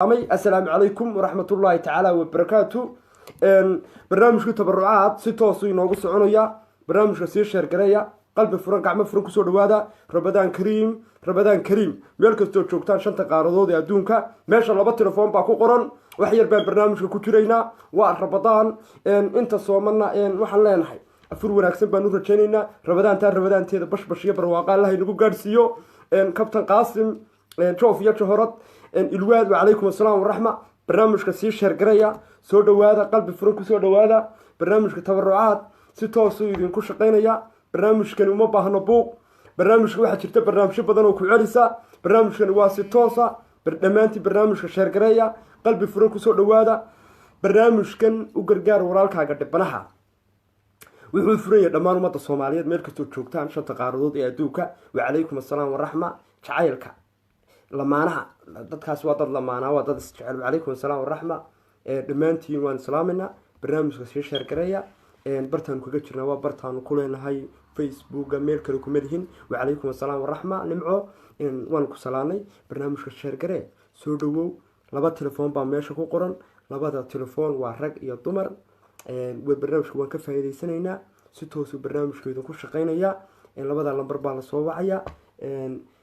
Assalaamu calaykum waraxmatullaahi tacaala wabarakaatu. Barnaamijku tabarucaad si toosu inoogu soconaya. Barnaamijka sii share gareeya. Qalbi furan, gacmo furan kusoo dhawaada. Ramadaan kariim, Ramadaan kariim, meel kastoo joogtaan shanta qaaradood ee adduunka. Meesha laba telefoon baa ku qoran. Wax yar baan barnaamijka ku jiraynaa. Waa Ramadaan, inta soomana waxaan leenahay afur wanaagsan baan u rajaynaynaa. Ramadaantaa ramadaanteeda bashbash iyo barwaaqa Allaha inagu gaadhsiiyo. Kabtan Qaasim Joof iyo Johorad Ilwaad, wacalaykum assalaam waraxma. Barnaamijka sii share garaya. Soo dhawaada, qalbi furan kusoo dhawaada. Barnaamijka tabarucaad si toosuu idinku shaqaynaya. Barnaamijkani uma baahno buuq. Barnaamijka waxaa jirta barnaamijyo badan oo ku celisa. Barnaamijkani waa si toosa. Dhammaantii barnaamijka share gareeya. Qalbi furan kusoo dhawaada. Barnaamijkan u gargaar walaalkaaga dhibanaha wuxuu furan yahay dhammaan ummadda Soomaaliyeed meel kastoo joogtaan shanta qaaradood ee adduunka. Wacalaykum assalaam waraxma. Jacaylka lamaanaha, dadkaas waa dad lamaanaa, waa dad isjecel. Wacalaykum assalaam waraxma. Dhammaantiin waan islaaminaa. Barnaamijka sii share gareeya. Bartaanu kaga jirnaa waa bartaanu ku leenahay Facebooka, meel kale kuma lihin. Wacalaykum assalaam waraxma. Nimco, waan ku salaanay. Barnaamijka share garee. Soo dhawow. Laba telefoon baa meesha ku qoran. Labada telefoon waa rag iyo dumar. Barnaamijka waan ka faa'iidaysanaynaa. Si toosuu barnaamijka idinku shaqaynayaa. Labada lambar baa lasoo wacayaa.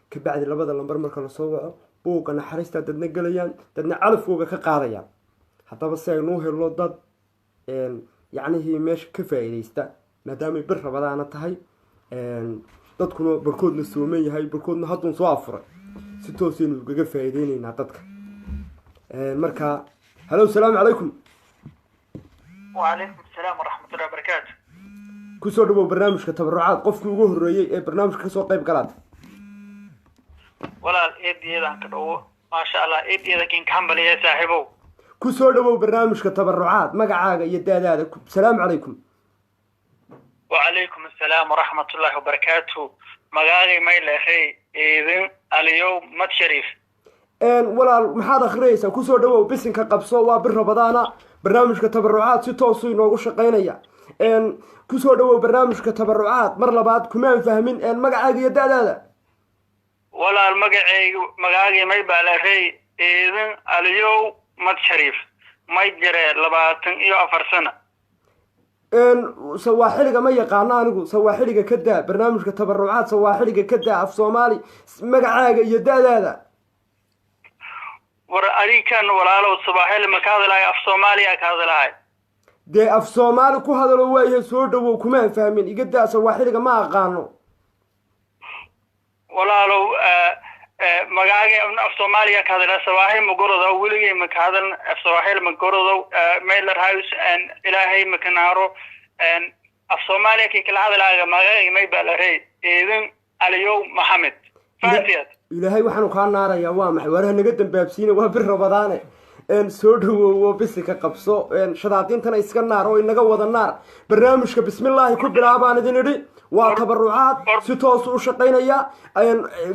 Kabacdi labada lambar marka lasoo waco, buugga naxariista dadna gelayaan, dadna calafkooga ka qaadayaan. Haddaba si aynuu helno dad yacnihii meesha ka faa'iidaysta, maadaamay bir Ramadaana tahay, dadkuna barkoodna sooman yahay, barkoodna hadduun soo afuray, si toosaynu ugaga faa'iideyneynaa dadka. Marka halo, salaamu calaykum. وعليكم السلام ورحمة الله وبركاته. Kusoo dhawow barnaamijka tabarucaad. Qofkii ugu horreeyey ee barnaamijka kasoo qayb galaad. Walaal, eediyadan ka dhawo, maasha Allah, eediyada kinka hambaliya, saaxiibow. Kusoo dhawow barnaamijka tabarucaad. Magacaaga iyo daadaada. Salaamu calaykum. وعليكم السلام ورحمة الله وبركاته. Magacay may leexay Eedin Aliyow Mad Shariif. Walaal, maxaad akhriyeysaa? Kusoo dhawow, bisinka qabso. Waa bir Ramadaana, barnaamijka tabarucaad si toosuu inoogu shaqaynaya. Kusoo dhawow barnaamijka tabarucaad. Mar labaad kumaan fahmin magacaaga iyo da-daada. Walaal, magacaygu magacay may baa leexay Eedin Aliyow Mad Shariif, may jire 24 sano. Sawaaxiliga ma yaqaano anigu. Sawaaxiliga ka daa barnaamijka tabarucaad, sawaaxiliga ka daa. Af Soomaali, magacaaga iyo da-daada. War adikan walaalow, sabaaxili ma ka hadlahay, af Soomaaliya ka hadlahay. Dee af Soomaali ku hadalo waayahay. Soo dhawow, kumaan fahmin. Iga daa, sawaaxiliga ma aqaano. Walaalow, magacay af Soomaaliya ka hadla, sawaaxil ma gorodow, weligay ma ka hadlan af sawaaxil ma gorodow. Mailer house Ilaahay ma kanaaro. Af Soomaaliya kii kala hadlaaga. Magacay may baa la rey Eedin Aliyow Maxamed, fahantiyaad? Ilaahay waxaanu kaa naarayaa waa maxay? Waaraha naga dambaabsiina, waa bir Ramadaane. Soo dhawow oo bisika qabso. Shadaadiintana iska naar oo inaga wada naar. Barnaamijka bismillaahi ku bilaabaan idin idhi. Waa tabarucaad, si toosu u shaqaynaya.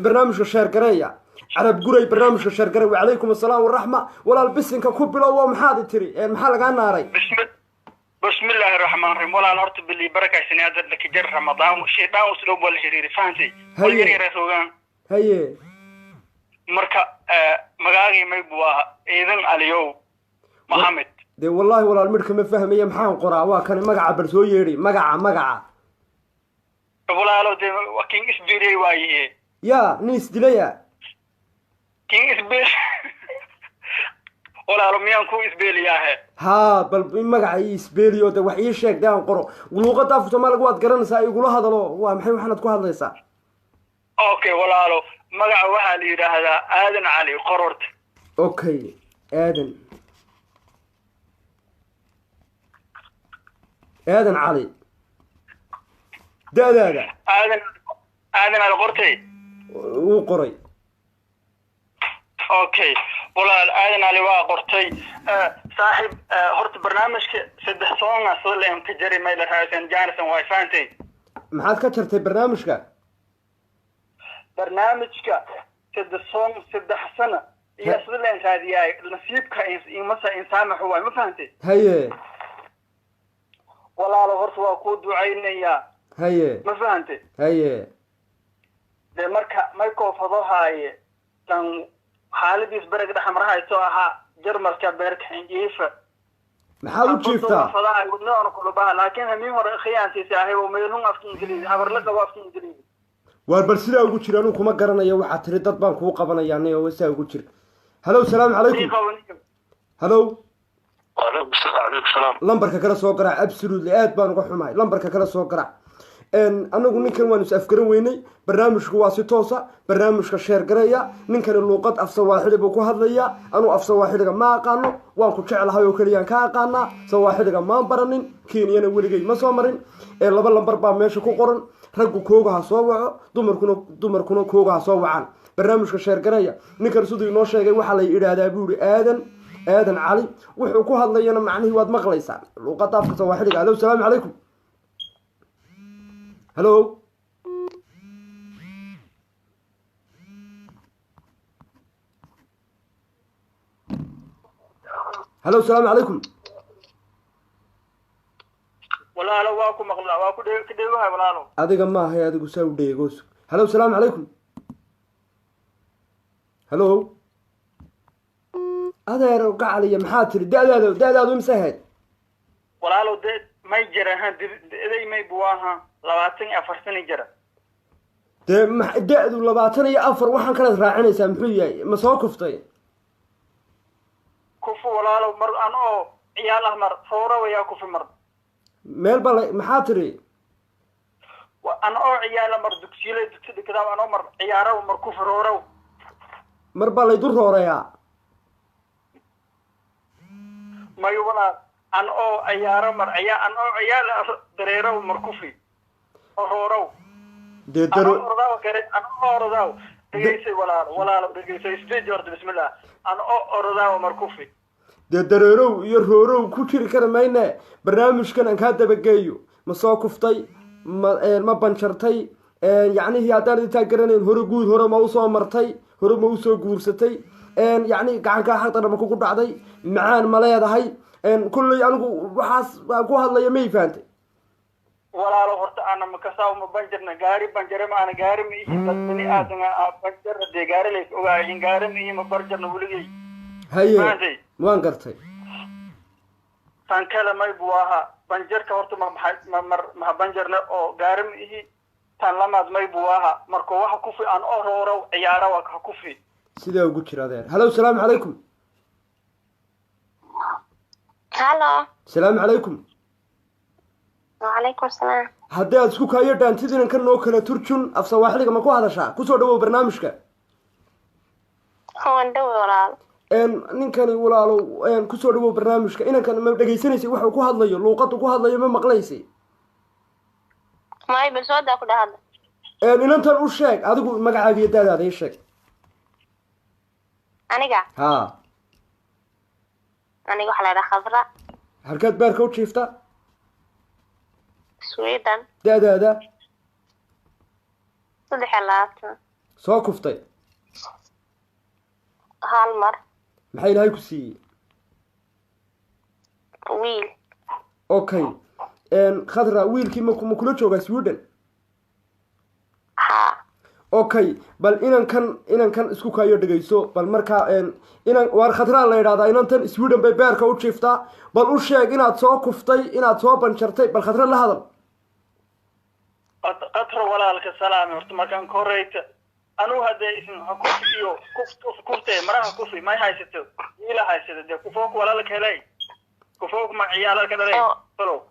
Barnaamijka share gareeya. Carab Guray, barnaamijka share garay. Wacalaykum assalaam waraxma. Walaal, bisinka ku bilow. Maxaad i tiri? Maxaa lagaa naaray? Bismillaahi raxmaan raxiim. Walaal, horta bili barakaysan hadda laka jar Ramadaan, shaydaan usdhow baa la xiriiri, fahantay? Wal yar yar ogaan. Haye. Marka magaagay may buu ahaa Ciidan Aliyow Maxamed. Dee wallaahi walaal, midhka ma fahmaya. Maxaan qoraa? Waa kani magaca, bal soo yeedhi magaca, magaca. Walaalo, dee waa king isbeeliyey waaye. Yaa nin isdilaya? King isbeel, walaalo, miyaan ku isbeeliyaahe? Haa, bal magaca ii isbeeliyo. De wax ii sheeg, dee aan qoro. Luuqadda afka Soomaaliga waad garanaysaa, igula hadalo. Waa maxay waxaanaad ku hadlaysaa? Okay walaalo, magaca waxaa la yidhaahdaa Aadan Cali Qororta. Okay, Aadan, Aadan Cali. Da-daada? Aadan, Aadan Cali qortay. Wuu qoray. Okay walaal, Aadan Cali waa qortay. Saaxiib, horta barnaamijka saddex soonga sida la ka jari mayla raasan janison way, fahantay? Maxaad ka jartay barnaamijka? Barnaamijka saddex soon, 3 sano iyo sida leen raadiyaay, nasiibka imasa insaamaxu waay, ma fahantay? Haye. Walaalo, horta waa kuu ducaynayaa. Haye. Ma fahantay? Haye. Dee marka may koofado haaye tan. Xaaladiis bereg dhexmarahayso ahaa Jarmalka beerka xinjiifa. Maxaad u jiiftaa? Fadaha wadnaana kulubaha, laakiin hamiin hore khiyaantiisa ahay oo meelun afka Ingiliisi habar la qabo afka Ingiliisi. Waar bal sidaa ugu jira, anuu kuma garanayo. Waxaa tiri dad baan kuu qabanayaa niyo, sidaa ugu jira. Halow, salaamu calaykum. Halow. Waalaikum salaam. Lambarka kale soo garaac. Absolutely, aad baan uga xumahay. Lambarka kale soo garaac. Anagu ninkan waanu is afgaran weynay. Barnaamijku waa si toosa, barnaamijka share gareeya. Ninkani luuqad af Sawaaxili buu ku hadlayaa. Anuu af Sawaaxiliga ma aqaano. Waan ku jeclahay oo keliyaan ka aqaanaa. Sawaaxiliga maan baranin, Kenyana weligay ma soo marin. Ee laba lambar baa meesha ku qoran. Raggu kooga ha soo waco, dumarkuna kooga ha soo wacaan. Barnaamijka share gareeya. Ninkan siduu inoo sheegay waxaa la yidhaahdaa buu yihi Aadan, Aadan Cali. Wuxuu ku hadlayana macnihii waad maqlaysaa, luuqadda afka Sawaaxiliga. Alo, salaamu calaykum. Halo, halo, salaamu calaykum. Walaalo, waa ku maqlaa, waa ku ka dheegahay walaalo. Adiga maahay, adigu saa u dheegoos. Halo, salaamu calaykum. Halo, adeer gacaliya, maxaa tiri? Da-daadu imse ahayd? Walaalo, de may jira ha eday may buwaaha 24 sano jira. Dee da-du 24, waxaan kalaad raacinaysaa muxuu yahay? Ma soo kuftay? Kufu walaalo, mar an oo ciyaal ah mar foora wayaa kufi mar. Meel baa la maxaa tiri? An oo ciyaala mar dugsiyada dugsi dhigdaa anoo mar ciyaaraw mar kufi roorow. Mar baa laydu rooreeyaa. Mayo walaal, an oo ciyaaro mar ciyaa an oo ciyaal dareerow mar kufi oo roorow. Dee anoo daro ordaw gare, an oo ordaw dhegeysay walaalo, walaalo dhegeysay sideed horta bismillah, an oo ordaw mar kufi. Dee dareerow iyo roorow ku jiri kara mayne. Barnaamijkan aan kaa dabageeyo. Ma soo kuftay? Ma banjartay? Yacnihii haddaan intaa garanayn, hore guud hore ma usoo martay? Hore ma usoo guursatay? Yacni gacankaa xaqdana ma kugu dhacday? Macaan ma leedahay? Kulley anigu waxaas waan ku hadlaya, may fahantay? Walaalo, horta ana makasaw ma banjarna, gaari banjare ma ana, gaari ma ihi, dad bani aadan a banjarna dee gaari lays ogaayin, gaari ma ihi, ma banjarna weligay. Haye. Fahantay? Waan gartay. Tan kale may buu ahaa banjarka horta ma maxay ma mar maha banjarna oo gaari ma ihi. Tan lamaad may buu ahaa marka waxa kufi aan oo roorow ciyaara waa ka kufi. Sidaa ugu jira adeer. Halow, salaamu calaykum. Halo. Salaamu calaykum. Wacalaykum salaam. Haddii aad isku kaayo dhaantid inanka noo kala turjun. Af Sawaaxiliga ma ku hadashaa? Kusoo dhawow barnaamijka. Waan dhowe walaal. Ninkani walaalo, kusoo dhawow barnaamijka. Inankan ma dhegaysanaysay waxuu ku hadlayo? Luuqadu ku hadlayo ma maqlaysay? May, bal soo daa ku dhahadla. Inantan u sheeg. Adigu magacaaga iyo daadaada ii sheeg. Aniga? Haa. Aniga waxaa la yidhaha Khadra. Halkaad baarka u jiifta? Sweden. Da-daada? 23. Soo kuftay? Hal mar. Maxaa Ilaahay ku siiyey? Wiil. Okay, Khadra, wiilkii ma kula joogaa Sweden? Haa. Okay, bal inankan isku kaayo dhegayso bal. Markaa inan waar Khadraa la yidhahdaa inantan, Sweden bay beerka u jiiftaa. Bal u sheeg inaad soo kuftay, inaad soo banjartay. Bal Khadra la hadal. Qatra walaalka salaami horta markaan ka horeyta anuu haddee isin ha kufi iyo kuftee maraha kufi may haysato wiila haysato dee kufook walaalka helay kufook ma ciyaalalka dhalay talow.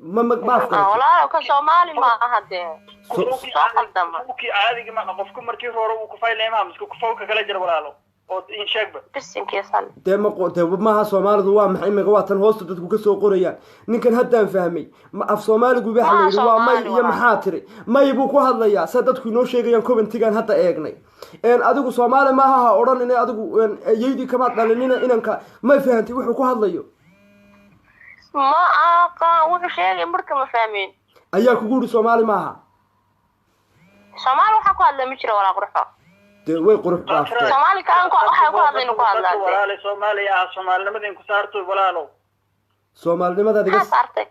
Ma afgaratay? Walaalo, ka Soomaali ma aha dee. Kufookii Soo khaldama. Kufookii caadiga ma qofku markii hore uu kufay leemaha miska kufooka kala jira walaalo oo in sheegba. Bisinkiisa sal. Dee ma dee maaha Soomaalidu waa maxay imika? Waa tan hoosta dadku ka soo qorayaan. Ninkan haddaan fahmay, ma af Soomaaligu waxa la Maa yidhi waa may Soomaali iyo walaal. Maxaa tiri? May buu ku hadlayaa, sa dadku inoo sheegayaan commentigan hadda eegnay. Adigu Soomaali maaha ha odhanine. Adigu eeyaydii kamaad dhalinina. Inanka may fahantay wuxuu ku hadlayo? Ma aqaan wuxuu sheegay, marka ma fahmin. Ayaa kugu yidhi Soomaali maaha? Soomaali waxaa ku hadla ma jiro walaa qurxo. Dee way qurux dhaaftay. Soomaali kaan ku waxay ku hadlaynu ku hadlaa dee. Walaale, Soomaaliya ah, Soomaalinimada in ku saarto walaalo. Soomaalinimadaad iga Maxaa saartay?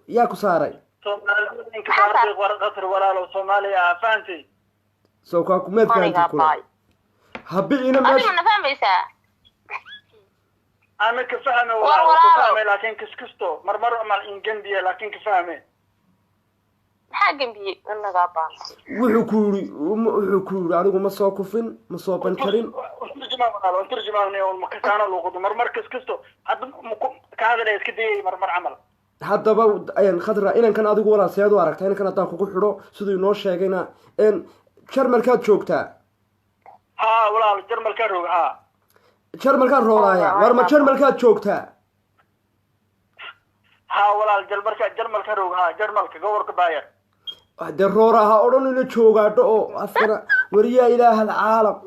Yaa ku saaray? Soomaalinimada in ku saartay Qatr walaalo, Soomaaliya ah, fahantay? Soo kaa kumeed Aniga fahantay kula baay. Habi'ina Adiga meesha. Mana fahmaysaa? Ana ka fahme. War Walaal, ka walaalo. fahme, laakiin kiskisto marmar amal ingambiya, laakiin ka fahme. Maxaa gembiyey inagaa baan? Wuxuu ku yidhi anigu ma soo kufin, ma soo banjarin. Turjumaan walaal, turjumaan oo ma kasaano luuqado marmar kiskisto hadda ka hadalaya iska dayay marmar camal. Haddaba Khadra, inankan adigu walaal seed u aragtaa inankan haddaan kugu xidho siduu inoo sheegayna? Jarmalkaad joogtaa? Haa walaal, Jarmalka roog, haa. Jarmalkaan rooraaya war, ma Jarmalkaad joogtaa? Haa walaal, Jarmalka roog, haa, Jarmalka gobolka Bayer. Dee roora ha odhan, ina joogaadho oo afkana wariyaa ilaaha alcaalam.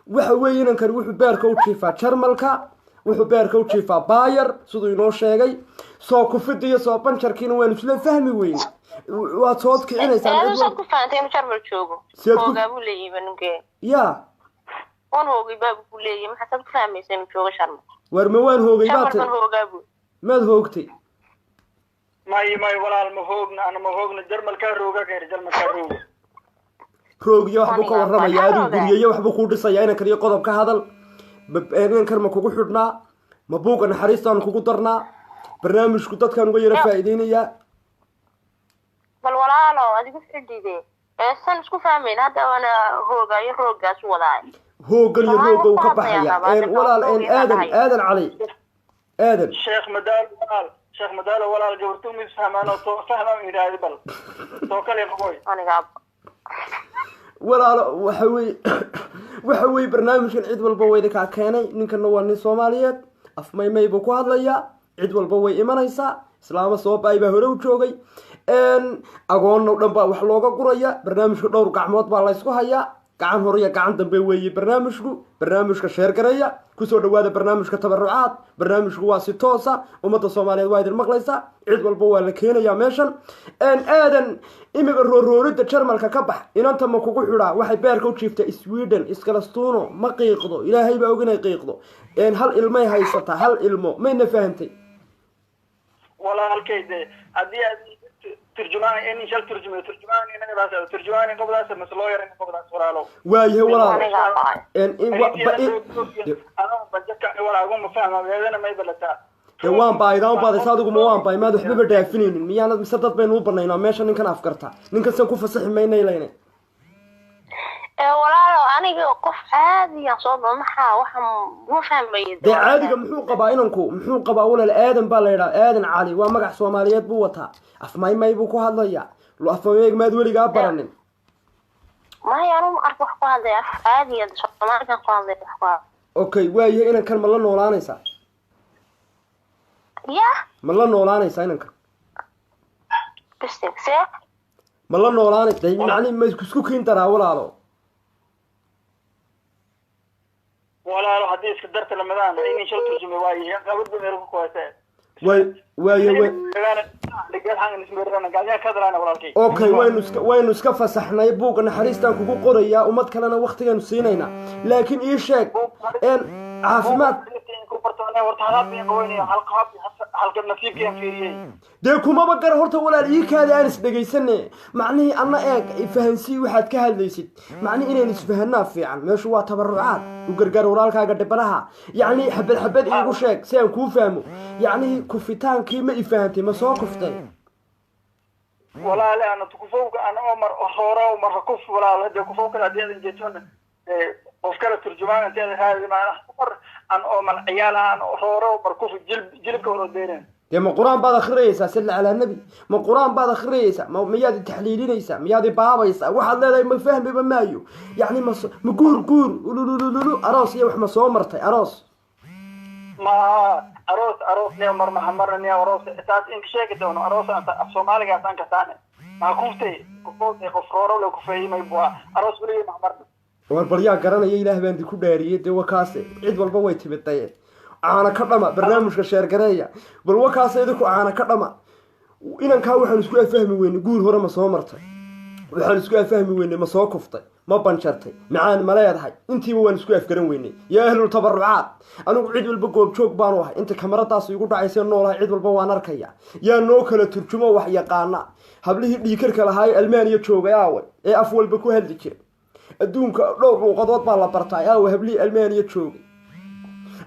Waxa weeye inankani wuxuu beerka u jiifaa Jarmalka, wuxuu beerka u jiifaa Bayer siduu inoo sheegay. Soo kufida iyo soo banjarkiina waanu isla fahmi weyne, waad soo kicinaysaan. Adigu saad ku fahantay inuu Jarmal joogo? Hoogaa buu leeyahay ninkee. Ya. Waan hoogay baa buu leeyahay, maxaa saad ku fahmaysa inuu joogo Jarmal? War ma waan hoogay baa Jarmal tiri? Ban hoogaa buu. Maad hoogtay? May walaal, ma hoogna, ana ma hoogna, Jarmalka rooga gaar, Jarmalka rooga. Roogiyo waxbuu ka Aniga, warramaya. waxaa Adigu roogaa. Guryeyo waxbuu kuu dhisayaa inankan iyo qodob ka hadal. Inankan ma kugu xidhnaa? Ma buugga naxariistaanu kugu darnaa? Barnaamijku dadkaan uga yara faa'iideynayaa. Bal walaalo, adigu xidhide ee san isku fahmayn hadda, waana hoogaayo roogaas wadaay. Hooggan iyo Soomaali roogga uu ka ku hadlayaa baxaya. qabaa, dadka Walaal roog iyo Aadan hadlaya. Aadan Cali Aadan. Sheekh Madaalo walaal, Sheekh Madaalo walaal, gabartu mid fahmaan oo soo fahmaan yidhaahdi, bal soo kale qaboy. Aniga. Walaalo, waxa weeye barnaamijkan cid walba way idinkaa keenay. Ninkanna waa nin Soomaaliyeed, afmaymay buu ku hadlayaa, cid walba way imanaysaa. Islaamo soo baay baa hore u joogay, agoonna dhan baa wax looga guraya. Barnaamijka dhowr gacmood baa laysku hayaa, gacan hore iyo gacan dambe weeye barnaamijku. Barnaamijka share gareeya, kusoo dhawaada barnaamijka tabarucaad. Barnaamijku waa si toosa, ummadda Soomaaliyeed waa idin maqlaysaa, cid walba waa la keenayaa meeshan. Aadan, imiga roorooridda Jarmalka ka bax, inanta ma kugu xidhaa? Waxay beerka u jiiftaa Sweden, iskalastuuno ma qiiqdo, Ilaahay baa og inay qiiqdo. Hal ilmay haysataa, hal ilmo mayna fahantay? Walaalkay, de haddii aad turjumaan in shal turjumayo, turjumaan inagaas turjumaan qobdaas mase loo yaran qobdaas walaalow. Waayahay walaal. Anigaa bacay. Anoo bajaka walaagu ma fahma weedana may balataa. Dee waan baaydaa baadaysa, adigu ma waan baay maad waxbaba dhaafinaynin miyaanad? Mise dad baynu u banaynaa meesha? Ninkan afgarta, ninkan san ku fasaxi maynay layne. Ee walaalo, aniga qof caadiyan soo ba, maxaa waxa ma fahmaya? Dee caadiga muxuu qabaa inanku? Muxuu qabaa walaal? Aadan baa la yidhaha, Aadan Cali waa magac Soomaaliyeed buu wataa, afmaymay buu ku hadlayaa. Afmaymayg maad weligaa baranin? Maya, anu ma arko wax ku hadlaya, af caadiyan Soomaalikan ku hadlaya wax ku hadlaya. Okay, waayahay, inankan ma la noolaanaysaa? Ya. Ma la noolaanaysaa inankan? Biste see? Ma la noolaanaysa dee, macni ma isku kiin daraa walaalo? Walaalo, haddii iska darta lamadaan in shal turjumay waaye qabadba meel ku kuwayse. Way waaye way. Okay, waynu iska fasaxnay, buugga naxariistaan kugu qorayaa, ummad kalena waktigaanu siinaynaa, laakiin ii sheeg caafimaad. Dee kumaba gara horta walaal, ii kaada aan isdhegaysane. Macnihii anna eeg, fahansii waxaad ka hadlaysid, macnihi inaynu isfahanaa fiican. Meeshu waa tabarucaad u gargaar walaalkaaga dhibanaha. Yacni xabad xabad iigu sheeg si aan kuu fahmo. Yacnihii kufitaankii ma ifahantay? Ma soo kuftay? Walaale, ana kufowka ana oo mar hore marka kuf walaal, hadee kufowka hadii adan jeetona qof kale turjumaan intii adan raadi maana mar an oo mal ciyaal aan hore mar kuf jilib jilibka hore deereen. Dee ma qur-aan baad akhriyaysaa? Salli calaa nebi, ma qur-aan baad akhriyaysaa? Ma miyaad i taxliilinaysaa? Miyaad i baabaysaa? Waxaad leedahay ma fahmiba maayo. Yacni ma guur guur ululululu aroos iyo wax ma soo martay aroos? Ma aroos, aroos ne mar ma marna ne aroos taas in sheegi doono aroos aan af Soomaaligaas aan kasaane ma kuftay kuftay qof rooro la kufay may bua aroos weli ma marna. War bal yaa garanaya? Ilaah baan idinku dhaariyey. Dee wakaase cid walba way timid daye, caana ka dhama. Barnaamijka share gareeya. Bal wakaase idinku caana ka dhama. Inankaa waxaan isku afahmi weynay guur hore ma soo martay, waxaan isku afahmi weynay ma soo kuftay, ma banjartay, macaan ma leedahay, intiiba waan isku afgaran weynay. Yaa ahlul tabarucaad, anigu cid walba goobjoog baanu ahay, inta kamaradaas igu dhacaysa noolahay, cid walba waan arkaya. Yaa noo kala turjumo wax yaqaana? Hablihii dhiikarka lahaa ee Almaaniya joogay aaway, ee af walba ku hadli jiray? Adduunka dhowr luuqadood baa la bartaa. Aawa hablihii Almaaniya joogay?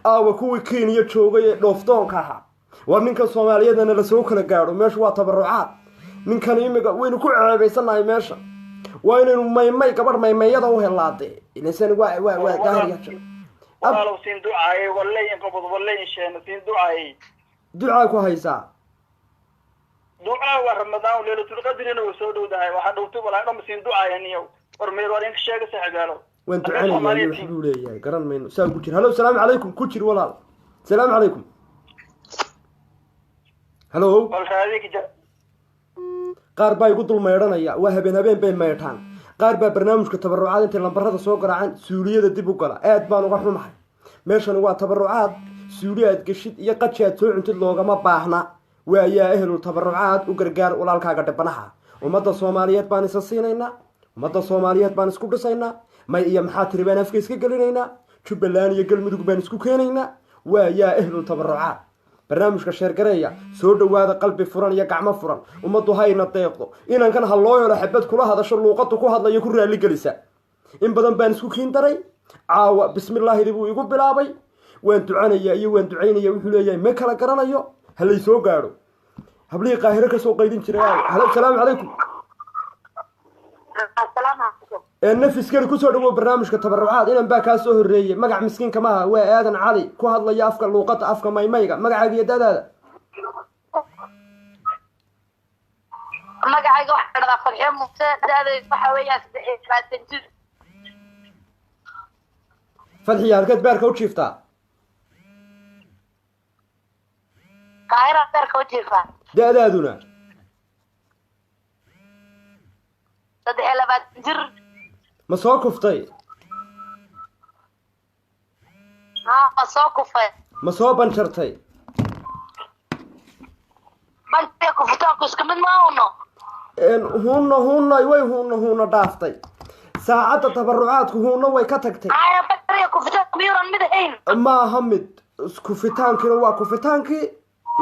Aawa kuwii Kenya joogay ee dhoofdoonka ahaa? War ninkan Soomaaliyadana lasoo kala gaadho. Meeshu waa tabarucaad. Ninkan imiga waynu ku ceebaysanahay. Meesha waa inaynu maymay gabadh maymayada u helaade ilasani waa daahir. Walaalow, siin ducaayay, wallayin qabad, wallayin sheena, siin ducaayay. Ducaa ku haysaa. Ducaa waa Ramadaan, Leylatulqadrina way soo dhowdahay. Waxaa dhowtay walaa dhan siin ducaaya niyow. War meel war inka sheega, saaxiibaalo. Waan ducanayaa. Wax buu leeyahay, garan mayno. Saa ku jir. Halo, salaamu calaykum. Ku jir walaal, salaamu calaykum. Halo. Wal raadika jar. Qaar baa igu dul maydhanaya. Waa habeen habeen bay maydhaan. Qaar baa barnaamijka tabarucaad intay lambarada soo garaacaan suuliyada dib u gala. Aad baan uga xumahay. Meeshani waa tabarucaad. Suuli aad geshid iyo qaji aad soo cuntid loogama baahna. Waa yaa ehlul tabarucaad, u gargaar walaalkaaga dhibanaha. Ummadda Soomaaliyeed baan isa siinaynaa, ummadda Soomaaliyeed baan isku dhisaynaa. May iyo maxaa tiri baan afka iska gelinaynaa. Jubbaland iyo Galmudug baan isku keenaynaa. Waa yaa ehlul tabarucaad, barnaamijka share gareeya. Soo dhowaada, qalbi furan iyo gacmo furan. Ummaddu hayna deeqdo. Inankan ha loo helo xabad kula hadasho, luuqadu ku hadlayo ku raalli gelisa. In badan baan isku kiin daray. Caawa bismillaahidi buu igu bilaabay. Waan ducanaya iyo waan ducaynaya wuxuu leeyahay, ma kala garanayo. Ha lay soo gaadho hablihii Qaahiro kasoo qaydin jiray. Halo, salaamu calaykum. Asalaamu calaykum. Ee nafiskani, kusoo dhawow barnaamijka tabarucaad. Inan baa kaa soo horreeyey. Magac miskiinka maaha, waa Aadan Cali, ku hadlaya afka luuqada afka maymayga. Magacaaga iyo dadaada? Magacayga waxaa la dhahaa Farxiyo Muuse, da'daydu waxa weeyaan 23 jir. Fadxiya, halkeed beerka u jiiftaa? Qaahira beerka u jiifaa. Da-daaduna? 23 jir. Ma soo kuftay? Haa, ma soo kufay. Ma soo banjartay? Bankiga kufitaanku isku mid ma uno. Huunno huunno way huunno huunno dhaaftay saacadda tabarucaadku. Huunno way ka tagtay. Haya, bankiga kufitaanku miyuunan mid ahayn? Maaha mid. Kufitaankina waa kufitaankii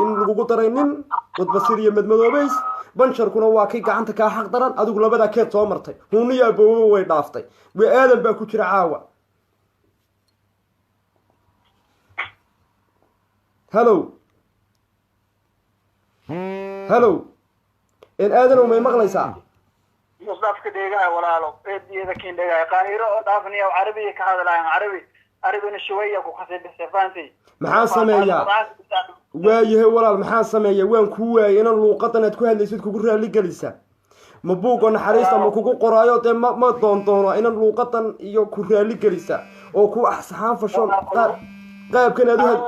in lagugu daray nin qudbasir iyo madmadoobeys. Banjarkuna waa kii gacanta kaa xaq daran. Adigu labadaa keed soo martay? Huunniyo aboobo way dhaaftay. Waa Aadan baa ku jira caawa. Halow, halow, in Aadanow, may maqlaysaa? Musdafka dheegaha walaalo, eediyada kiin dheegaha Qaahiro oo dhaafniya, Carabiga ka hadlaayaan, Carabi Carabina shuwaya ku khasay bisefaanti. Maxaan sameeyaa? Waayahay walaal, maxaan sameeyaa? Waan kuu waayay inaan luuqadan aad ku hadlaysid kugu raalli gelisa. Ma buugga naxariista ma kugu qoraayo? Dee ma doondoono inaan luuqadan iyo ku raalli gelisa oo ku axsaxaan fasho qaabkan aad u had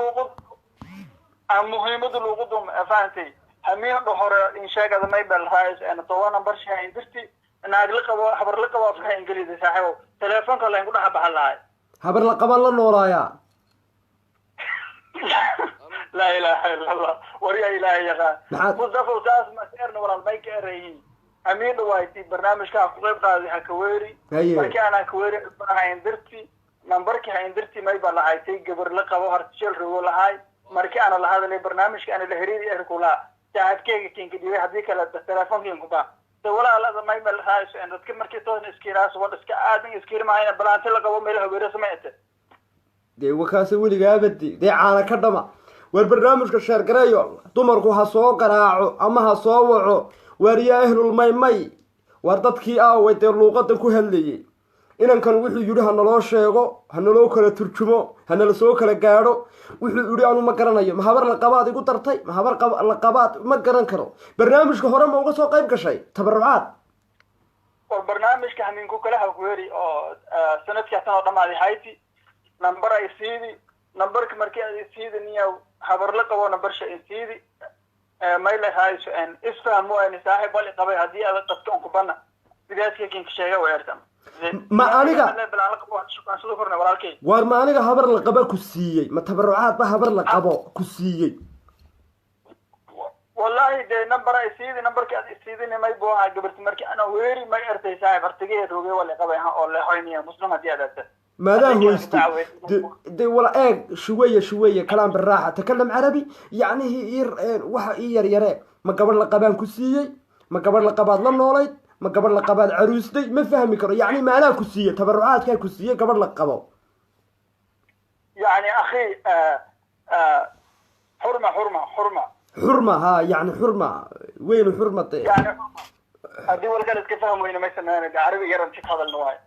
Muhiimada luuqadu fahanti hamiin hore in sheegada may bal raayis ana toban number shay indirti naag la qabo, habar la qabo, afka Ingiriisi saaxiibo, telefoonka la ku dhex baxan lahay. Habar la qaban la noolaayaa. Laa ilaaha illa Allah, wariya Ilaahay yaqaan. Mustafa, saas ma seerna walaal, may ka erayiin amiin dhawayti barnaamijka ku qayb qaaday ha ka weeri. Markii aan ka weeri ha indirti nambarkii, ha indirti may baa lahaaytay gabar la qabo hartisheel rogo lahaay. Markii aan la hadlay barnaamijka aan la xiriiri erkula saaxiibkeyga kinka dhibay, haddii kale telefoonkiin ku baa de walaalada may baa lahayso en dadka markii toosna iskiiraas wal iska aadan iskiirmaayna balaanti la qabo meel habeere sameeyte. Dee wakaase weligaabadi dee caana ka dhama. War barnaamijka share gareeyo. Dumarku ha soo garaaco ama ha soo waco. Waar yaa ehlul maymay, waar dadkii aaway dee luuqadan ku hadlayay? Inankan wuxuu yidhi ha naloo sheego, ha naloo kala turjumo, ha nala soo kala gaadho. Wuxuu yidhi anu ma garanayo. Ma habar la qabaad igu dartay? Ma habar la qabaad ma garan karo. Barnaamijka hore ma uga soo qayb gashay tabarucaad? War barnaamijka hamiinku kale ha ku heri oo sanadkii tan oo dhamaaday hayti nambar ay siidi nambarka markii ay siidi niya habar la qabo nambar sha ay siidi may la hayso en isfahmu en saaxiib wali qabay haddii aad dadka on ku bana bidaaska kinka sheega weertan. Ma aniga shukaanshada korna walaalkay. Waar ma aniga habar la qaba ku siiyey? Ma tabarucaad ba habar la qabo ku siiyey? Wallahi dee nambar ay siidi nambarki aad isiidini may buu ahaa gabarti markii ana weeri may ertay saaxiib artigee roogay wali qabay ha oo leexoynaya muslim haddii aad aadta. ماذا هو يستي دي, دي ولا ايه شويه شويه كلام بالراحه، تكلم عربي يعني هي ير waxa ii yar yaree. Ma gabar la qabaan ku siiyey? Ma gabar la qabaad la noolayd? Ma gabadh la qabaad caruustay? Ma fahmi karo. Yacni maanaa ku siiye tabarucaadkaa ku siiye gabadh la qabo. يعني اخي حرمه حرمه حرمه xurma, ha, yani xurma weynu xurma. يعني هذه والقال كيف وين ما يسمى عربي يرى شيء هذا النوع.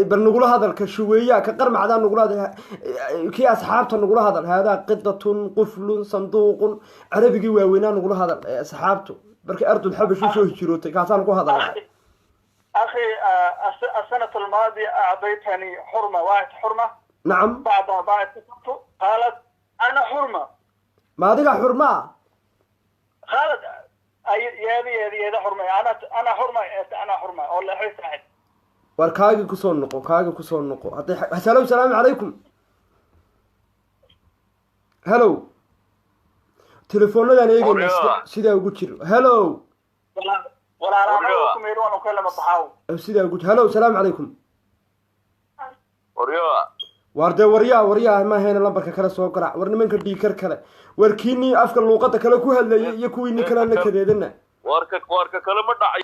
Bal nagula hadal ka shuweeyaa ka qarmacdaa, nagula hadal kii asxaabta, nagula hadal haadaa qidatun quflun sanduuqun, carabigii waaweynaa nagula hadal ee asxaabtu markay ardul xabash usoo hijirootay, kaasaan ku hadalnaa. اخي السنه الماضيه اعطيتني حرمه واحد حرمه. Nacam. بعدها بعد قالت انا حرمه. Ma adiga xurmaa? قالت أي يا ذي يا ذي يا ذا حرمه، انا انا حرمه، انا حرمه والله حي صاحب. War kaagi kusoo noqo, kaagi kusoo noqo hadday. Halo, salaamu calaykum. Hello, telefoonadaan eegayna. Waryaa. Sidaa ugu jir. Hello. ولا ولا انا كم يروح وكلمه بحاول. Sidaa ugu jir. Hello, salaamu calaykum. Waryaa. Waar dee waryaa, waryaa ma ahayna, lambarka kale soo garaac. War nimanka dhiikar kale, war kiinii afka luuqada kale ku hadlayay iyo kuwiinii kale la kadeedana. Warka kale ma dhacay.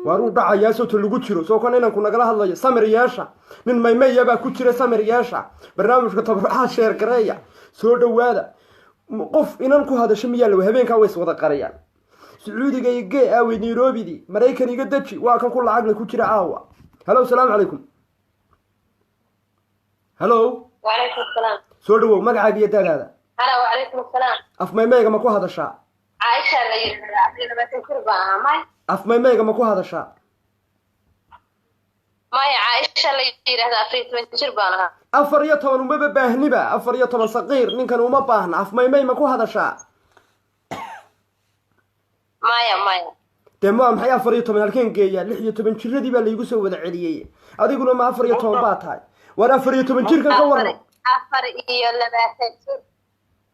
Waar uu dhacayaa sawta lagu jiro soo kan inanku nagala hadlayo. Samir yeesha, nin maymeya baa ku jira. Samir yeesha, barnaamijka tabarucaad share gareeya, soo dhowaada. Qof inan ku hadasho miyaa lawa? Habeenkaa way is wada qarayaan. Sacuudiga iyo gee aawey, Nairobidii, Maraykan iga deji. Waa kan ku lacagle ku jira caawa. Hello, salaamu calaykum. Hello. وعليكم السلام. Soo dhawow, magacaaga iyo daadaada. هلا، وعليكم السلام. Af maymayga ma ku hadashaa? عائشة اللي 24 jir baan ahaa may. Af maymayga ma ku hadashaa? Maya, Caaisha la yidhaahdaa, 14 jir baan ahaa. 14 umaba baahniba, 14 saqiir ninkan uma baahna. Af maymay ma ku hadashaa? Maya, maya. Dee waa maxay 14 halkeen geeyaa? 16 jiradii baa laygu soo wada celiyey. Adiguna ma 14 baa tahay? Waar 14 jirkan ka warran. 24 jir,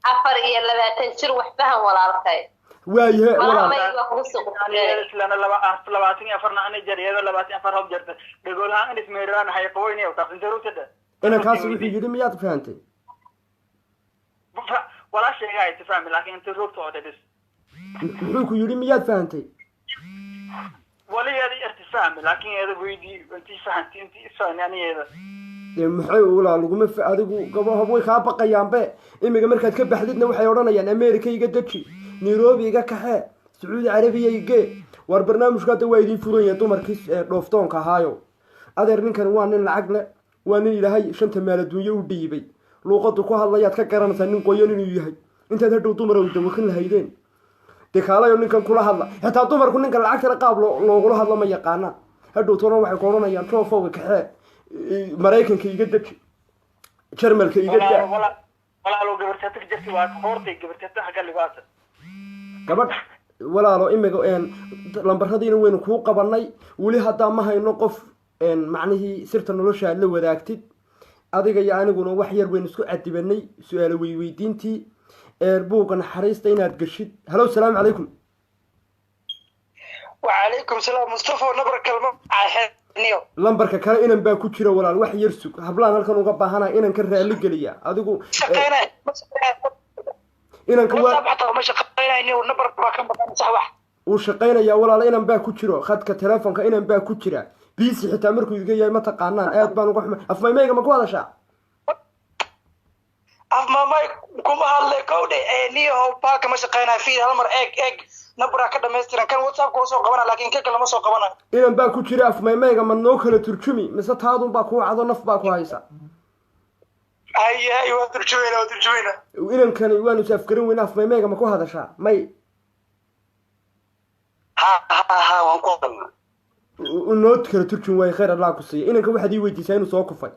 24 jir, wax fahan walaalkay. Waayahe. Malaha. Walaal. Mayg waa kugu soo qurxinay. Islana laba 24-na ana jariyada 24 hob jarta dhegolahaan ismeeraan hay qaweynay oo taqin jarusada. Inankaasi wuxuu yidhi miyaad fahantay? Walaa sheegay tifahmi, laakiin inta roogta oo bis. Muxuu ku yidhi, miyaad fahantay? Waligeeda irtifahmi, laakiin iyada weydii intii fahanti intii isfahmi anigeeda. Dee maxay ulaa laguma adigu gabo way kaa baqayaanbe. Imiga markaad ka baxdidna waxay odhanayaan America iga deji, Nairobi iga kaxee, Sacuudi Carabiya igee. War barnaamijku hadda waa idiin furan yahay, dumarkii ee dhooftoonka ahaayo. Adeer, ninkan waa nin lacag leh, waa nin Ilaahay shanta maal adduunye u dhiibay. Luuqadu ku hadlayaad ka garanaysaa nin qoyan inuu yahay. Intaad hadhow dumar u dawaqin lahaydeen, dee kaalayo ninkan kula hadla. Xitaa dumarku ninka lacagtana qaab loogula hadlo ma yaqaanaan. Hadhow toona waxay ku odhanayaan joofowga kaxee, Maraykanka iga deji, Jarmalka iga daa. Walaalo, gabartata jirti waa hortay gabartata xagga libaasa. Gabadh walaalo, imiga lambaradiina waynu kuu qabanay. Weli haddaa ma hayno qof macnihii sirta nolosha aad la wadaagtid. Adiga iyo aniguna wax yar waynu isku cadibanay su-aalo weyweydiintii buugga naxariista inaad geshid. Halo, salaamu calaykum. وعليكم السلام مصطفى، نبر كلمة نيو. Lambarka kale inan baa ku jira. Walaal, wax yar sug, hablaan halkan uga baahanaa inan ka raali geliya adigu. شقينا. Inanka waa حتى ما شقينا نيو، نبر ما كان بقى صح واحد. Wuu shaqaynayaa walaal, inan baa ku jiro khadka telefonka, inan baa ku jira busy xitaa markuu iga yahay. Ma taqaanaan, aad baan uga xumay. Af maymayga ma ku hadashaa? Af maamay kuma hadle kowdhe ee niyo, baalka ma shaqeynaya. Fiir hal mar, eeg eeg, nabraa ka dhammaystiran kan WhatsAppka oo soo qabana, laakiin kan kale ma soo qabanayo. Inan baa ku jira. Af maymayga ma noo kala turjumi mise taadun baa kuu cado, naf baa ku haysa? Hay hay, waa turjumayna, waa turjumayna. Inankani waanu is afgaran weyna. Af maymayga ma ku hadashaa may? Ha ha ha, waan ku hadalnaa. Noo kala turjum waayo. Khayr Allah ku siiya. Inanka waxaad ii weydiisaa inuu soo kufay.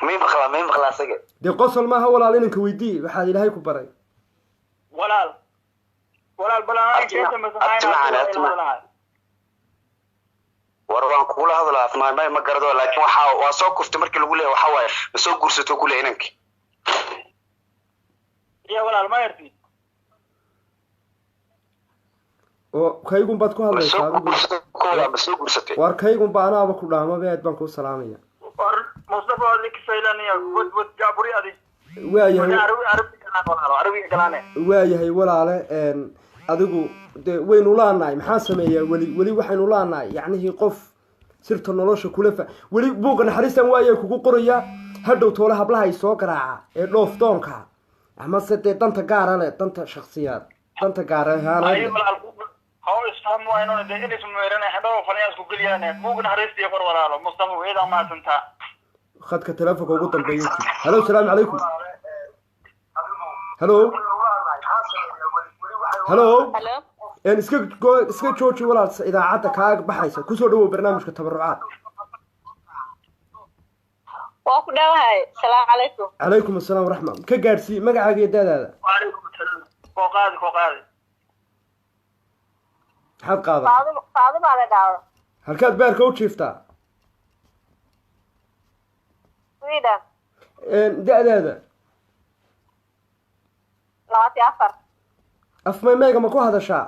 May maqlaa, may maqlaa asaga. Dee qosol maaha walaal, inanka weydii waxaad Ilaahay ku baray. Walaal, walaal, balan. War waan kugula hadlaa, afmaamay ma garado, laakiin waxa waa soo kuftay markii lagu leeyahay waxa waaye ma soo guursato ku leeyahay inanki. Ya walaal, ma yarti. Oo kaygun baad ku ma hadlaysaa soo adigu. Guursato kooda, ma soo guursatay? Waar kaygun ba anaaba ku dhaamaba, aad baan kuu salaamaya. War Mustafa, adig faylanaya wad wad jaburi adig. Waayahay. Arabi arabi. Waayahay walaale, adigu dee waynu laanahay, maxaa sameeyaa? Weli weli waxaynu laanahay yacnihii qof sirta nolosha kula fa weli buugga naxariistan waayay kugu qorayaa. Hadhow toole hablaha ay soo garaaca ee dhoof doonka amase dee danta gaara leh, danta shaksiyaad, danta gaar ahaaneed. Haw isfaham waayno dee in ismeerana hadhow falayaas ku geliyaan buug naxariista iyo qor walaalo Mustafa weeda mahadsantaa. Khadka telefonka ugu dambeeya. Halo, salaamu calaykum. Halo, halo. Iska iska jooji walaal idaacadda kaaga baxaysa. Kusoo dhawow barnaamijka tabarucaad. Waa ku dhawahay, salaamu calaykum. Calaykum assalaam waraxma. Ka gaadhsii magacaaga iyo daadaada. Wacalaykum assalaam. Koo qaadi, koo qaadi. Maxaad qaaday? Faadu, Faadu baa la dhaawda. Halkaad beerka u jiiftaa? Sweden. Da-daada? 24. Afmaymeega ma ku hadashaa?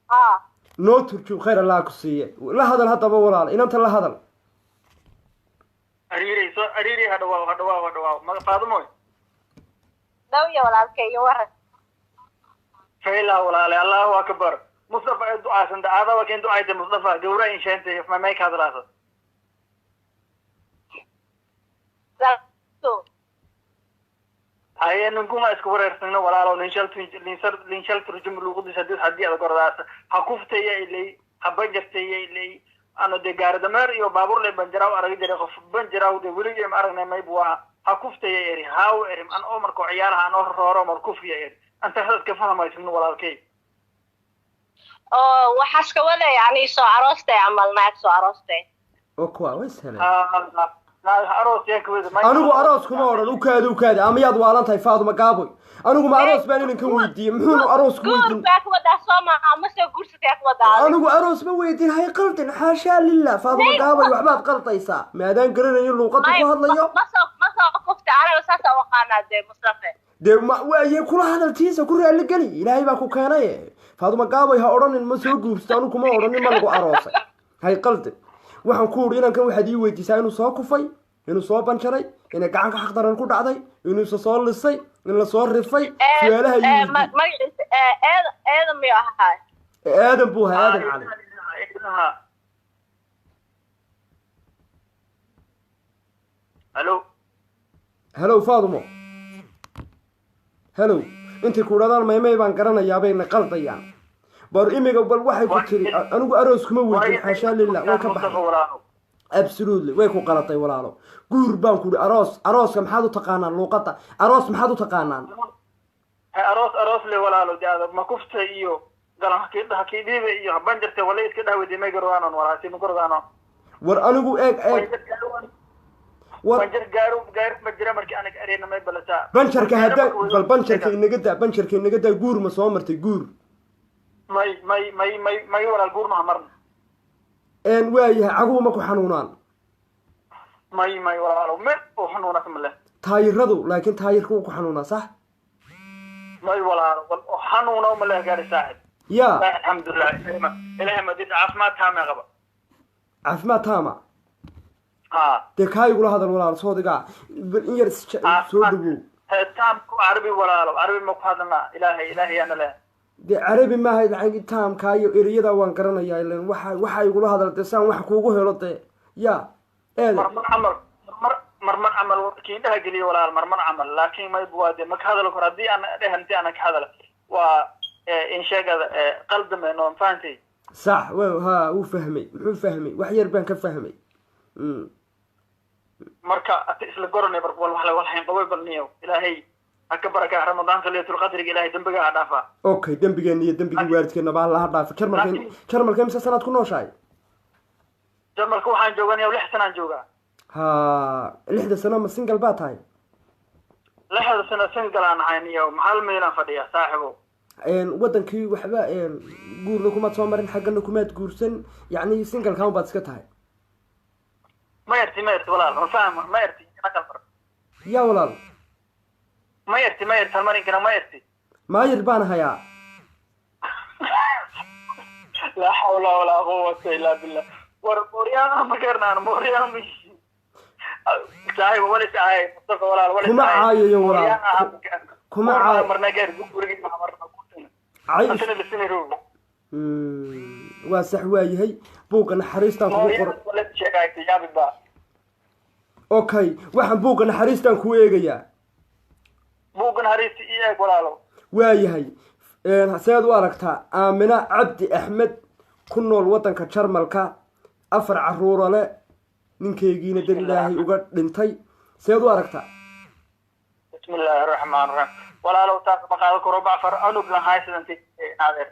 Haa. Noo turjum, khayr Allah ku siiye. La hadal haddaba walaal, inanta la hadal. Ariiray soo ariiray, ha dhawaaw, ha dhawaaw, ha dhawaaw. Maga Faadumoy. Dhawya walaalkay, iyo waran. Fayla walaale, Allahu akbar. Mustafa ay ducaasanta aada waa keen ducayta Mustafa gawra in sheentay ma may ka hadlaasa. Haye, ninkuma isku wareersano walaalo, nin shal turjum luuqadiisa haddii aad gordaasa ha kuftaya ilay, ha banjartaya ilay, ano dee gaari dameer iyo baabuur le banjaraaw aragi jiray, qof banjaraaw dee weligii ma aragnay. Maybu waa ha kuftaya eri haaw erim an oo markoo ciyaaraha an oo rooro mar kufiya eri anta hadadka fahmaysin walaalkay. Oo waxaas ka wada yani soo aroostay camal, naag soo aroostay. Oo kuwa way sahlan. Aroos yaa kawada. Anigu aroos kuma odhan. Ukaadi, ukaadi, ama yaad waalan tahay Faaduma Gaaboy? Anigu ma aroos baan inankan weydiiyey? Muxuunu aroos ku guur weydiin? Baa ka wadaa soo maaha ma soo guursatay ka wadaa? Anigu aroos ma weydiin, hay qaldin, xaashaa lillah. Faaduma Gaaboy, waxbaad qaldaysaa maadaan garanayo luuqadda ku hadlayo. Ma soo kufta anaga saasa u aqaanaa dee Mustafe. Dee ma waaye kula hadaltiisa ku raalli geli, Ilaahay baa ku keenay. Faaduma Gaaboy, ha odhanin ma soo guursato, anigu kuma odhanin ma lagu aroosay, hay qaldin. Waxaan ku uri inankan waxaad ii weydiisaa inuu soo kufay, inuu soo banjaray, inay gacanka xaqdaran ku dhacday, inuu isa soo lisay, in lasoo rifay, su-aalaha ii weydii. Magaciisa eeda eeda miyuu ahaa? Aadan buu ahaa, Aadan Cali. Halo. Halow Faadumo, halow. Intay ku dhadaan maymay baan garanayaa bayna qaldayaan. Bar imiga bal waxay ku tiri anigu aroos kuma weydiin, xaashaa lillah, way ka baxday. Absolutely, way ku qalatay walaalo. Guur baan ku uri aroos, arooska maxaad u taqaanaan? Luuqadda aroos maxaad u taqaanaan? Aroos aroos le walaalo, de ma kufta iyo galan hakii dhiiba iyo banjarta wala iska dhahweyday may garwaanon walaasi ma garwaano. War anigu eeg eeg war. Banjar gaaro gaar ma jira markii anaga areyna may balataa. Banjarka hadda bal, banjarka inaga daa, banjarka inaga daa. Guur ma soo martay, guur? May may may may may walaal, guur maha marna. Waayahay, caguhu ma ku xanuunaan? May may walaalo, meel oo xanuunas ma leh. Taayiradu laakiin, taayirka wuu ku xanuunaa, sax? May walaalo, wal oo xanuuna ma leh gaari saaxib. Ya. Alxamdulilah, Ilaahay ma did caafimaad taama qaba. Caafimaad taama. Ha. Dee kaa igula hadal walaal, soodigaa bal in yar soo dhawow. Taamku carabi walaalo, carabi ma ku hadalnaa, Ilaahay Ilaahay yaana leh. Dee carabi maaha lacag taamkaa iyo ereyada waan garanayaa ilan waxa igula hadal dee saan wax kuugu helo dee ya eede. Marmar camal, marmar marmar camal kiindhaha geliyo walaal, marmar camal, laakiin may buwaade ma ka hadalo kor haddii aan dhehanti ana ka hadala waa in sheegada qaldameen oo fahantay. Sax wa ha, wuu fahmay, muxuu fahmay? Wax yar baan ka fahmay. Marka ati isla goranay bar wal wax wal hayn qabay bal niyow Ilaahay ha ka baraka Ramadaanka, Laylatul Qadriga Ilaahay dembiga ha dhaafa. Okay, dembigeena iyo dembigii waalidkeena baa Allaha dhaafa. Jarmalka, Jarmalka imse sanaad ku nooshahay? Jarmalka waxaan joogaa niyow 6 sanaan joogaa. Ha, 6da sano ma single baa tahay? 6da sano single aan ahay niyow, maxal meelaan fadhiyaa saaxibo. Wadankii waxba guurna kumaad soo marin, xaggana kumaad guursan, yacni single-kan baad iska tahay. Ma yarti, ma yarti walaal, ma fahma, ma yarti naqal bar. Ya walaal. Ma yarti, ma yarti halmarinkana ma yarti. Maayir baan hayaa. Laa xawla walaa quwata illaa billah. War mooryaana ma garnaan, mooryaana ma Saaxiib, walis ahay Mustafa, walaal, walis. Kuma caayayo walaal. Kuma caayo. Marna gaar gurigii ma marna. Cay. Antana lisini roog. Waa sax, waayahay, buugga naxariistaan kugu qor. Wala sheegayta yaabi ba. Okay, waxaan buugga naxariistaan kuu eegayaa. Buuggan hariisi ii eeg, walaalo. Waayahay, seed u aragtaa Aamina Cabdi Axmed, ku nool waddanka Jarmalka, afar caruura le, ninkeygiina dar Ilaahay uga dhintay? Seed u aragtaa? Bismi illaahi raxmaan raxiim. Walaalow, taas ma qaadan karo, bacfar anug lan haysadanta naadeer.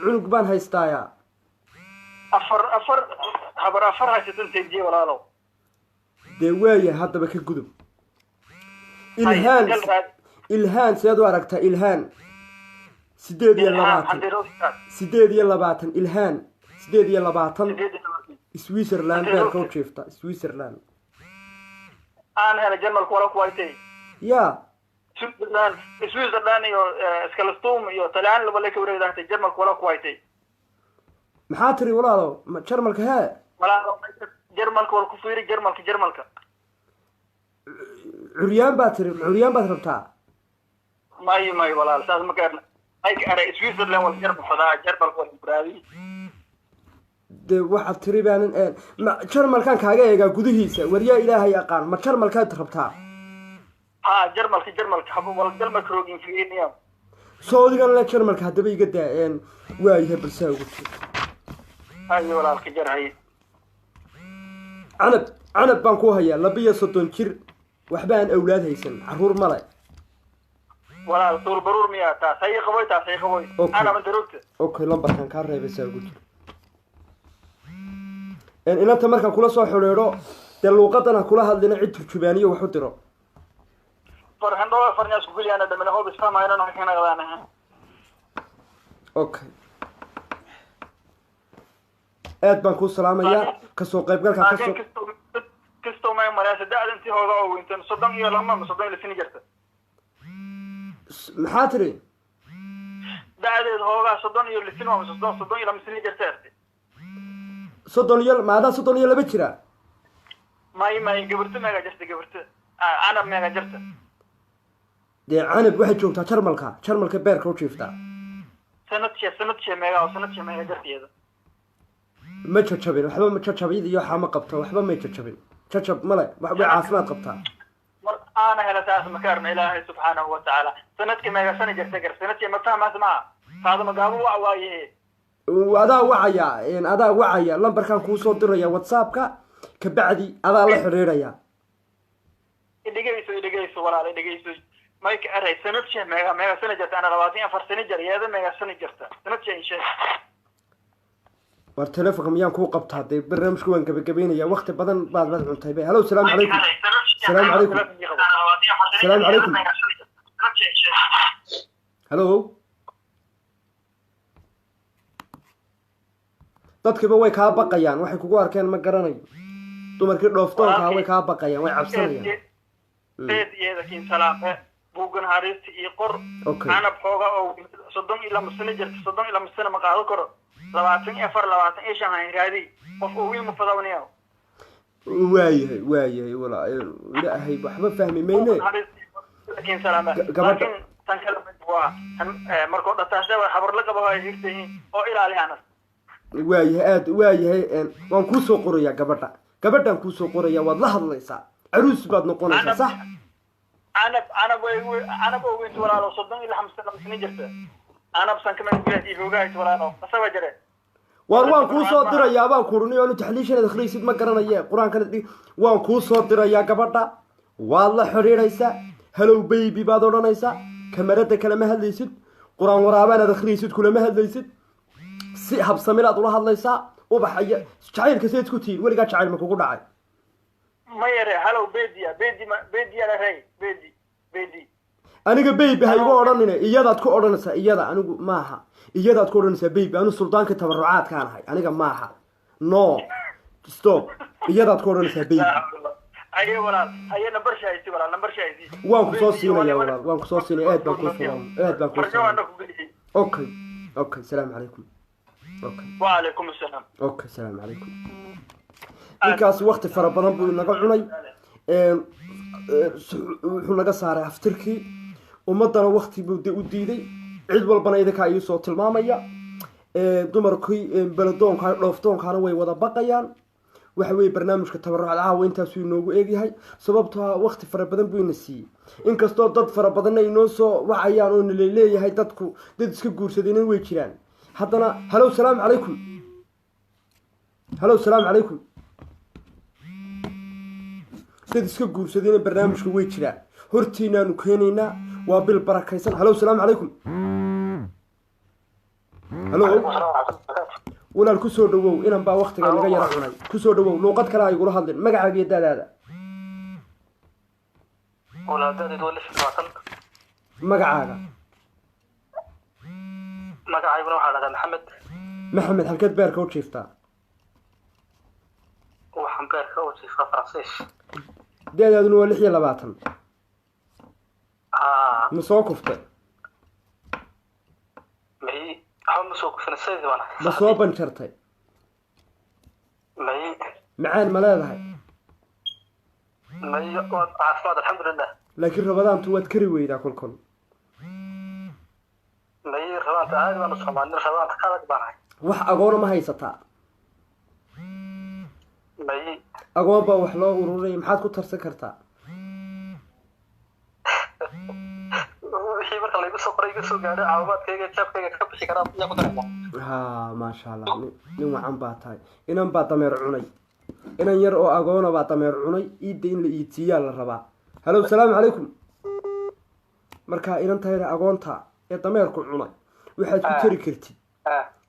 Cunug baan haystaayaa. Afar habar afar haysatantay ji, walaalow. Dee waayahay, haddaba ka gudub. Ilhaan, Ilhaan, seed u aragtaa Ilhaan, 28, 28, Ilhaan, 28, Switzerland beerka u jiifta, Switzerland? Aan helay Jarmalka wala kuwaytay. Ya. Switzerland, Switzerland iyo Iskalastum iyo Talyaani laba ka wareegdahtay, Jarmalka wala kuwaytay. Maxaa tiri, walaalo? Jarmalka hee? Walaalo, Jarmalka wala ku fiiri, Jarmalka, Jarmalka. Curyaan baad tiri, curyaan baad rabtaa? Mayo, walaal, saas ma gaarna. Ay ka aray Switzerland wala Jarmal fadaa, Jarmalka wala buraadi. Dee waxaad tiri baanan ma Jarmalkaan kaaga eegaa gudihiisa? Waryaa, Ilaahay aqaan, ma Jarmalkaad rabtaa? Ha, Jarmalka, Jarmalka habo wala Jarmalka roogin fiiriniya. Soodigan le Jarmalka haddaba iga daa. Waayahay, balsaa ugu jir. Haye walaalka, jar, haye. Canab, Canab baan ku hayaa, 32 jir, waxba aan awlaad haysan, caruur male. Walaal, tuul baruur miyaa taas? Haye, qaboy taas, haye, qaboy. Okay. Ana manta rogta. Okay, lambarkan kaa reebay, saa ugu jir. Inanta markaan kula soo xidhiidho, dee luuqadan ha kula hadlina, cid turjubaaniyo wax u diro. Farhandho farnya isku geliyana dhamina hoob isfahmayna no kana qadana. Okay, aad baan kuu salaamayaa kasoo qaybgalka kasoo Laakiin kasto may maraysa da'da intii hooga oo weyntan, 32 ama 30 iyo jirta. Maxaa tiri? Da'deed hoogaa 36 ama 32 jirta erte. Soddon iyo maadaa 32 jira? May, gabarta meega jirta? Gabarta Canab meega jirta? Dee Canab waxay joogtaa Jarmalka, Jarmalka beerka u jiiftaa. Sanadshee meega oo sanadshee meega jirta iyada? Ma jajabin waxba, ma jajabid iyo waxaa ma qabto, waxba may jajabin, jajab male, way caafimaad qabtaa. Mar aana hela saas ma kaarna. Ilaahay subxaanahu wa tacaala sanadka meega sana jirta gar sanadshee ma fahmaas maa faadama gaabo wa waaye. Adaa wacaya, adaa wacaya, lambarkaan kuusoo diraya WhatsAppka, kabacdi adaa la xidhiidhaya. Idhegeyso, idhegeyso walaal, idhegeyso. Mayka eray sanadshee meega sana jirta? Ana 24 sano jir, iyada meega sana jirta? Sanadshee insheeg. War telefonka miyaan kuu qabtaa? Dee barnaamijka waan gabagabeynaya, wakti badan baad cuntay be. Halo, salaamu calaykum, salaamu calaykum, salaamu calaykum. Halo, dadkiiba way kaa baqayaan, waxay kugu arkeen ma garanayo. Dumarkii dhooftoonkaa way kaa baqayaan, way cabsanayaan. Eed iyada kiin salaame, buuggan hariista iyo qor. Okay. Canab xooga oo 32 sano jirta, 32 sano ma qaado karo. 24, 25 hayn raadi, qof oo wiil ma fadawnaya. Waayahay walaa Ilaahay waxba fahmi mayne. Kiin salaame. Gabadha- Laakiin tan kale waa tan markoo dhataase habar la qabo ay hirtayihiin oo ilaali anas. Waayahay, aad waayahay, waan kuu soo qorayaa gabadha, gabadhaan kuu soo qoraya, waad la hadlaysaa, caruus baad noqonaysaa, sax? Canab, Canab way Canab oo weynta walaalo, 35 sano jirta Canab san kama iyo hoogahaysa walaalo, asaba jire. Waar waan kuu soo dirayaa baan kurini, oonu taxliishanaad akhriysid ma garanaye, qur-aankana waan kuu soo dirayaa gabadha, waad la xidhiidhaysaa, "Hello baby" baad odhanaysaa, kamarada kalama hadlaysid, qur-aan waraabaanaad akhriysid kulama hadlaysid, si habsamilaad ula hadlaysaa. Ubax iyo jacaylka sidaad isku tihiin? Weligaa jacayl ma kugu dhacay? Ma yare, hello bedia, bedi bedia la rey, bedi, bedi. Aniga baby ha igu odhanine, iyadaad ku odhanaysaa, iyada, anigu maaha, iyadaad ku odhanaysaa baby. Anu suldaanka tabarucaadkaan ahay, aniga maaha. No, stop, iyadaad ku odhanaysaa baby. Haye walaal, haye, nambar shahaysi walaal, nambar shahaysi. Waan ku soo siinaya walaal, waan ku soo siinaya, aad baan kuu salaam, aad baan kuu Farjo salaam. Waana ku geliyey. Okay, salaamu calaykum, okay. Wacalaykum assalaam. Okay, salaamu calaykum. Ninkaas wakti fara badan buu inaga cunay. Wuxuu naga saaray aftirkii ummadana, wakti buu de u diiday. Cid walbana idinkaa iisoo tilmaamaya. Dumarkii beledoonka dhooftoonkaana way wada baqayaan. Waxa weeye barnaamijka tabarucad caawa intaasuu inoogu eegyahay, sababtoo ah wakti fara badan buu ina siiyey, inkastoo dad fara badanna inoo soo wacayaan oo nalaleeyahay dadku dad iska guursadayna way jiraan haddana. Halow, salaamu calaykum. Halow, salaamu calaykum. Dad iska guursadayna barnaamijka way jiraan, hortiinaanu keenaynaa. Waa bil barakaysan. Halow, salaamu calaykum. Halow walaal, kusoo dhawow. Inan baa waktiga naga yara cunay. Kusoo dhawow, luuqad kale ay igula hadlin. Magacaaga iyo daadaada. Walaadadeed waa 26. Magacaaga? Magacayguna waxaa dhahdaa Maxamed. Maxamed, halkeed beerka u jiiftaa? Waxaan beerka u jiifaa Faransiis. Da-daaduna waa 26? Haa. Ma soo kuftay? May, waxba ma soo kufina, sidii baan ahay. Ma soo banjartay? May. Macaan ma leedahay? May, waa caafimaad, alxamdulilah. Laakiin rabadaantu waad kari weydaa kolkol. May, rabaanta aad baan u soomaalin, rabaanta ka adag baan ahay. Wax agoona ma haysataa? May. Agoon baa wax loo ururinaya, maxaad ku tarsan kartaa? Wixii marka laygu soo qoray iga soo gaadhay, caawimaadkayga jeebkayga ka bixi karaa yaa ku daraya. Ha, maasha Allah, nin wacan baa tahay. Inan baa dameer cunay, inan yar oo agoona baa dameer cunay. Iidda in la iidsiiyaa la rabaa. Halow, salaamu calaykum. Markaa inan tahayna agoonta ee dameerku cunay, waxaad ku tari kartid?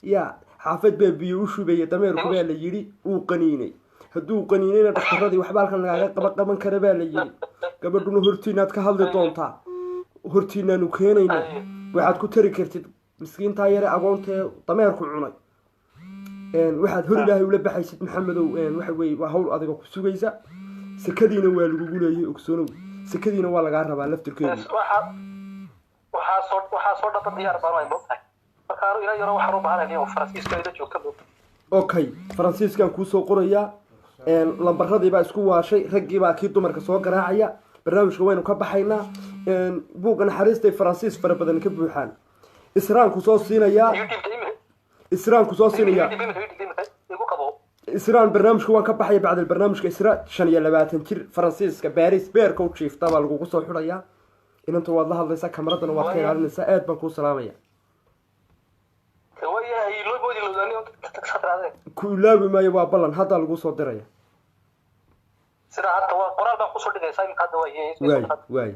Ya xaafad baa biyo u shubaya, dameerku baa la yidhi uu qaniinay. Hadduu qaniinayna dhakhtaradii waxba halkan lagaaga qaba qaban kara baa la yidhi. Gabadhuna hortiinaad ka hadli doontaa, hortiinaanu keenayna. Waxaad ku tari kartid miskiintaa yare agoonta ee dameerku cunay, waxaad hor Ilaahay ula baxaysid, Maxamedow, waxa weeye waa hawl adiga ku sugaysa. Sakadiina waa lagugu leeyay, ogsoonow, sakadiina waa lagaa rabaa laftirkeedu. Waxaa soo dhaba diyaar baan ay moogtahay. Marka anu ila yaro waxaan u baahanay oo Faransiiska ila joogta moogta. Okay, Faransiiskan kuusoo qorayaa. Lambaradii baa isku waashay, raggii baa kii dumarka soo garaacaya. Barnaamijka waynu ka baxaynaa. Buugga naxariistay Faransiis fara badan ka buuxaan, Israanku soo siinayaa. Israanku soo siinayaa. Igu qabo. Israan, barnaamijka waan ka baxaya. Bacdal barnaamijka Isra, 25 jir, Faransiiska Baris beerka u jiifta baa lagugu soo xidhayaa. Inanta waad la hadlaysaa, kamaradana waad ka ilaalinaysaa. Aad baan kuu salaamaya. Waayahay, loo moodi lowdaani ka tagsatraadeen. Ku ilaawi maayo, waa ballan. Haddaa lagu soo diraya. Sida hadda waa qoraal baan kusoo dhigaysaa imika hadda waa. Waay waay.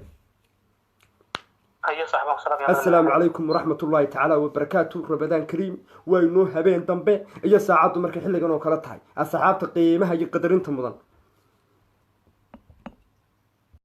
Hayo saaxiib, baan ku salaamaya. Assalaamu calaykum waraxmat ullaahi tacaala wabarakaatu. Ramadaan kariim. Waa inoo habeen dambe iyo saacaddu markay xilligan oo kale tahay, asxaabta qiimaha iyo qadarinta mudan.